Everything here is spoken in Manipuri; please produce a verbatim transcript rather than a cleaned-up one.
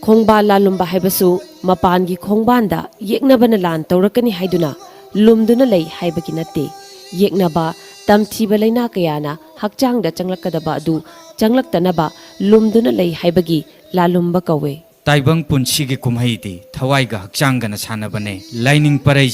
ꯈꯣꯡꯕꯥꯜ ꯂꯥꯂꯨꯝꯕ ꯍꯥꯏꯕꯁꯨ ꯃꯄꯥꯟꯒꯤ ꯈꯣꯡꯕꯥꯟꯗ ꯌꯦꯛꯅꯕꯅ ꯂꯥꯟ ꯇꯧꯔꯛꯀꯅꯤ ꯍꯥꯏꯗꯨꯅ ꯂꯨꯝꯗꯨꯅ ꯂꯩ ꯍꯥꯏꯕꯒꯤ ꯅꯠꯇꯦ꯫ ꯌꯦꯛꯅꯕ, ꯇꯝꯊꯤꯕ ꯂꯥꯏꯅꯥ ꯀꯌꯥꯅ ꯍꯛꯆꯥꯡꯗ ꯆꯪꯂꯛꯀꯗꯕ ꯑꯗꯨ ꯆꯪꯂꯛꯇꯅꯕ ꯂꯨꯝꯗꯨꯅ ꯂꯩ ꯍꯥꯏꯕꯒꯤ ꯂꯥꯂꯨꯝꯕ ꯀꯧꯋꯦ꯫ ꯇꯥꯏꯕꯪ ꯄꯨꯟꯁꯤꯒꯤ ꯀꯨꯝꯍꯩꯗꯤ ꯊꯋꯥꯏꯒ ꯍꯛꯆꯥꯡꯒꯅ ꯁꯥꯟꯅꯕꯅꯦ꯫ ꯂꯥꯏꯅꯤꯡ ꯄꯔꯩ